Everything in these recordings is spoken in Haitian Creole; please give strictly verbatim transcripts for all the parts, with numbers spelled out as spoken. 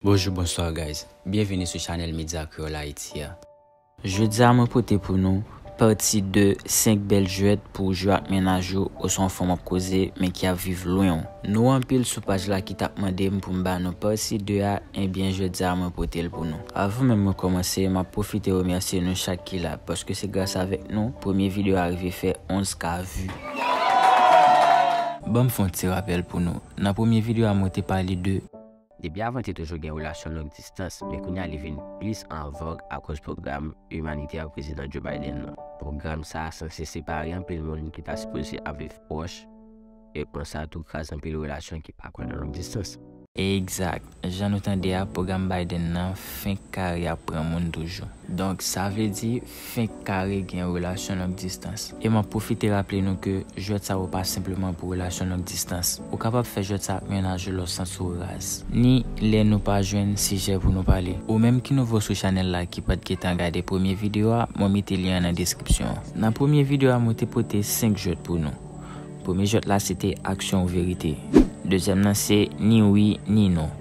Bonjou, bonswa guys. Byenvini sou chanèl Media Kreyòl Ayiti a. Jodi a mwen pote pou nou pati de senk bèl jwèt pou w jwe ak mennaj ou oswa yon fanm w ap koze men ki ap viv lwen w. Nou anpil sou paj la ki t ap mande m pou m ba nou pati de a, ebyen jodi a mwen pote l pou nou. Avan menm mwen kòmanse, m ap pwofite remèsye nou chak ki la, paske se gras avèk nou premye videyo a rive fè onz K vi. Ban m fè yon ti rapèl pou nou. Nan premye videyo a mwen te pale de Depi avan te toujou gen relasyon long distans, men kounye a li vin plis an vòg akoz pwogram imanitè prezidan Joe Biden nan. Pwogram sa a sanse separe anpil moun ki ta sipoze ap viv pwòch, e konsa tou kraze anpil relasyon ki pa kwè nan long distans. Egzak. Jan nou tande a, pwogram Biden nan fenk kare ap pran moun toujou. Donk, sa vle di, fenk kare gen relasyon long distans. E m ap pwofite raple nou ke jwèt sa yo pa senpleman pou relasyon long distans. Ou kapab fè jwèt sa ak mennaj ou lè w santi w raz. Ni lè nou pa jwenn sijè pou nou pale. Ou menm ki nouvo sou chanèl la, ki pa t gentan gade premye videyo a, mwen mete lyen an nan deskripsyon an. Nan premye videyo a, mwen te pote senk jwèt pou nou. Premye jwèt la se te aksyon ou verite. Dezyèm nan se ni wi ni non.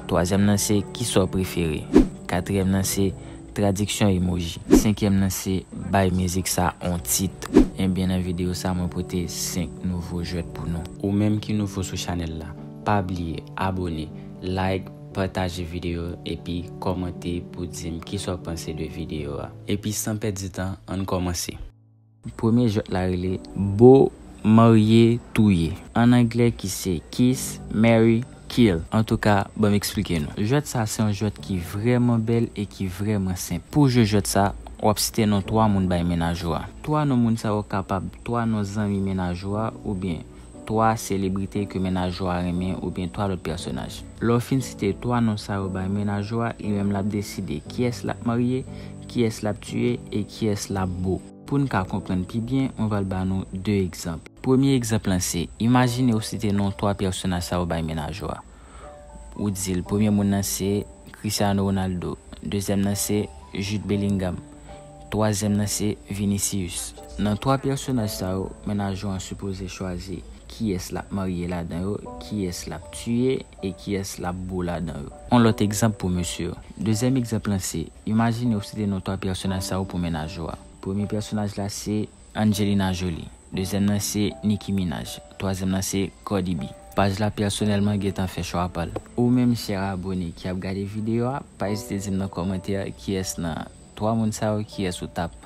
Twazyèm nan se kisa w prefere. Katriyèm nan se tradiksyon emoji. Senkyèm nan se bay mizik sa on tit. Ebyen nan videyo sa mwen pote senk nouvo jwèt pou nou. Ou menm ki nouvo sou chanèl la, pa bliye abone, like, pataje videyo epi kòmante pou di m kisa w panse de videyo a. Epi san pèdi tan, ann kòmanse. Premye jwèt la rele Bo Marye Touye, an anglè ki se Kiss, Marry, Kill. Antouka, ban m eksplike nou. Jwèt sa se yon jwèt ki vrèman bèl e ki vrèman senp. Pou w jwe jwèt sa, w ap site non twa moun bay mennaj ou a. Twa non moun sa yo kapab twa non zanmi mennaj ou a oubyen twa selebrite ke mennaj ou a renmen oubyen twa lòt pèsonaj. Lè w fin site twa non sa yo bay mennaj ou a, li menm l ap deside kiyès l ap marye, kiyès l ap tiye e kiyès l ap bo. Pou n ka konprann pi byen, mwen pral ba nou de egzanp. Premye egzanp lan se, imajine w site non twa pèsonaj sa yo bay mennaj ou a. Ou di l, premye moun nan se Cristiano Ronaldo, dezyèm nan se Jude Bellingham, twazyèm nan se Vinicius. Nan twa pèsonaj sa yo, mennaj ou an sipoze chwazi kiyès l ap marye ladan yo, kiyès l ap tiye e kiyès l ap bo ladan yo. On lòt egzanp pou mesye yo. Dezyèm egzanp lan se, imajine w site non twa pèsonaj sa yo pou mennaj ou a. Premye pèsonaj la se Angelina Jolie. Dezyèm nan se Nicki Minaj. Twazyèm nan se Cardi B. Paj la pèsonèlman gentan fè chwa pa l. Ou menm chè abone ki ap gade videyo a, pa ezite di m nan kòmantè kiyès nan twa moun sa yo kiyès ou t ap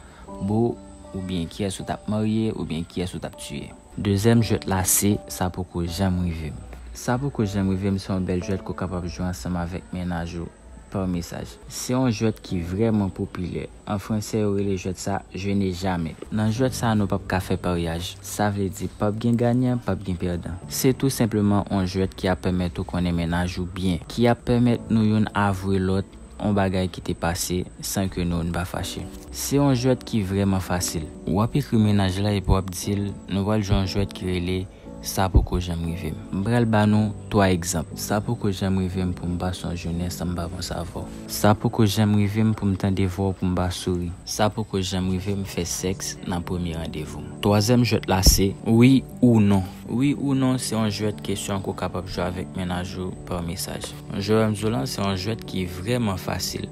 bo, oubyen kiyès ou t ap marye, oubyen kiyès ou t ap tiye. Dezyèm jwèt la se Sa poko janm rive m. Sa poko janm rive m se yon bèl jwèt ke w kapab jwe ansanm avèk mennaj ou pa mesaj. Se yon jwèt ki vrèman popilè. An fransè, yo rele jwèt sa Je n'ai jamais. Nan jwèt sa, nou p ap ka fè paryaj. Sa vle di, p ap gen ganyan, p ap gen pèdan. Se tou senpleman yon jwèt ki ap pèmèt ou konnen mennaj ou byen, ki ap pèmèt nou youn avwe lòt yon bagay ki te pase san ke nou youn pa fache. Se yon jwèt ki vrèman fasil. W ap ekri mennaj la epi w ap di l, nou pral jwe yon jwèt ki rele Sa poko janm rive m. M pral ba nou twa egzanp. Sa poko janm rive m pou m pase yon jounen san m pa panse avè w. Sa poko janm rive m pou m tande vwa w pou m pa souri. Sa poko janm rive m fè sèks nan premye randevou m. Twazyèm jwèt la se wi ou non. Wi ou non se yon jwèt kesyon ke w kapab jwe avèk mennaj ou pa mesaj. Jan m di w lan, se yon jwèt ki vrèman fasil.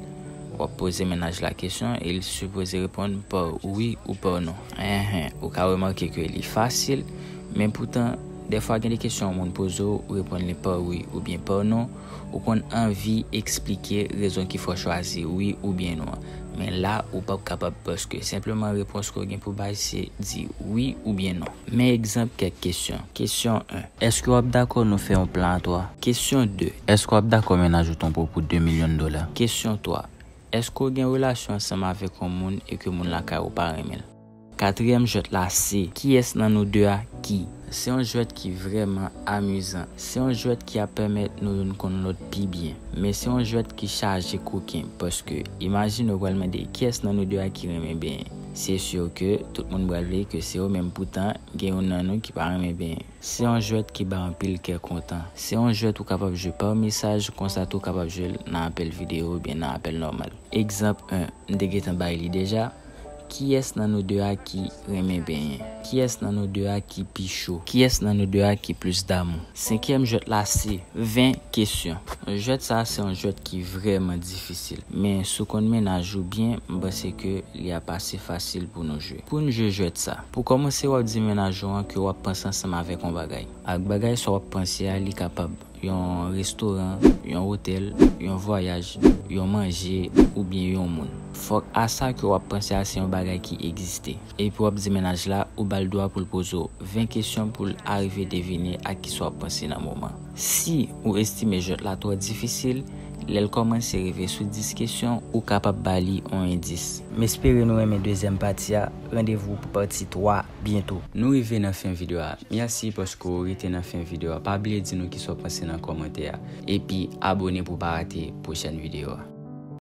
W ap poze mennaj la kesyon e l sipoze reponn pa wi ou pa non. Enhen, ou ka remake ke li fasil, men poutan, dèfwa gen de kesyon yon moun poze w, ou reponn li pa wi oubyen pa non, ou konn anvi eksplike rezon ki fè w chwazi wi oubyen non an. Men la, ou p ap kapab paske senpleman repons ke w gen pou bay se di wi oubyen non. Men egzanp kèk kesyon. Kesyon en. Èske w ap dakò nou fè yon plan a twa? Kesyon de. Èske w ap dakò mennaj ou twonpe w pou de milyon dola? Kesyon twa. Èske w gen relasyon ansanm avèk yon moun e ke moun lakay ou pa renmen l? Katriyèm jwèt la se, kiyès nan nou de a ki? Se yon jwèt ki vrèman amizan. Se yon jwèt ki ap pèmèt nou youn konn lòt pi byen. Men se yon jwèt ki chaje koken, paske imajine w pral mande kiyès nan nou de a ki renmen benyen. Se si ke tout moun pral vle ke se yo, men poutan gen youn nan nou ki pa renmen benyen. Se yon jwèt ki bay anpil kè kontan. Se yon jwèt ou kapab jwe pa mesaj, konsa tou w kapab jwe l nan apèl videyo oubyen nan apèl nòmal. Egzanp en, m te gentan bay li deja. Kiyès nan nou de a ki renmen benyen? Kiyès nan nou de a ki pi cho? Kiyès nan nou de a ki plis damou? Senkyèm jwèt la se ven kesyon. Jwèt sa a se yon jwèt ki vrèman difisil. Men si w konn mennaj ou byen, m panse ke li ap ase fasil pou nou jwe. Pou n jwe jwèt sa, pou kòmanse w ap di mennaj ou an ke w ap panse ansanm avèk yon bagay. Ak bagay sa w ap panse a, li kapab yon restoran, yon otèl, yon vwayaj, yon manje, oubyen yon moun. Fòk a sa ke w ap panse a se yon bagay ki egziste. Epi w ap di mennaj la, ou ba l dwa pou l poze w ven kesyon pou l arive devine a kisa w ap panse nan moman. Si ou estime jwèt la twò difisil, lè l kòmanse rive sou dis kesyon, ou kapab ba li yon endis. M espere nou renmen dezyèm pati a. Randevou pou pati twa byento. Nou rive nan fen videyo a. Mèsi paske w rete nan fen videyo a. Pa bliye di nou kisa w panse nan kòmantè a. Epi abone pou w pa rate pwochèn videyo a.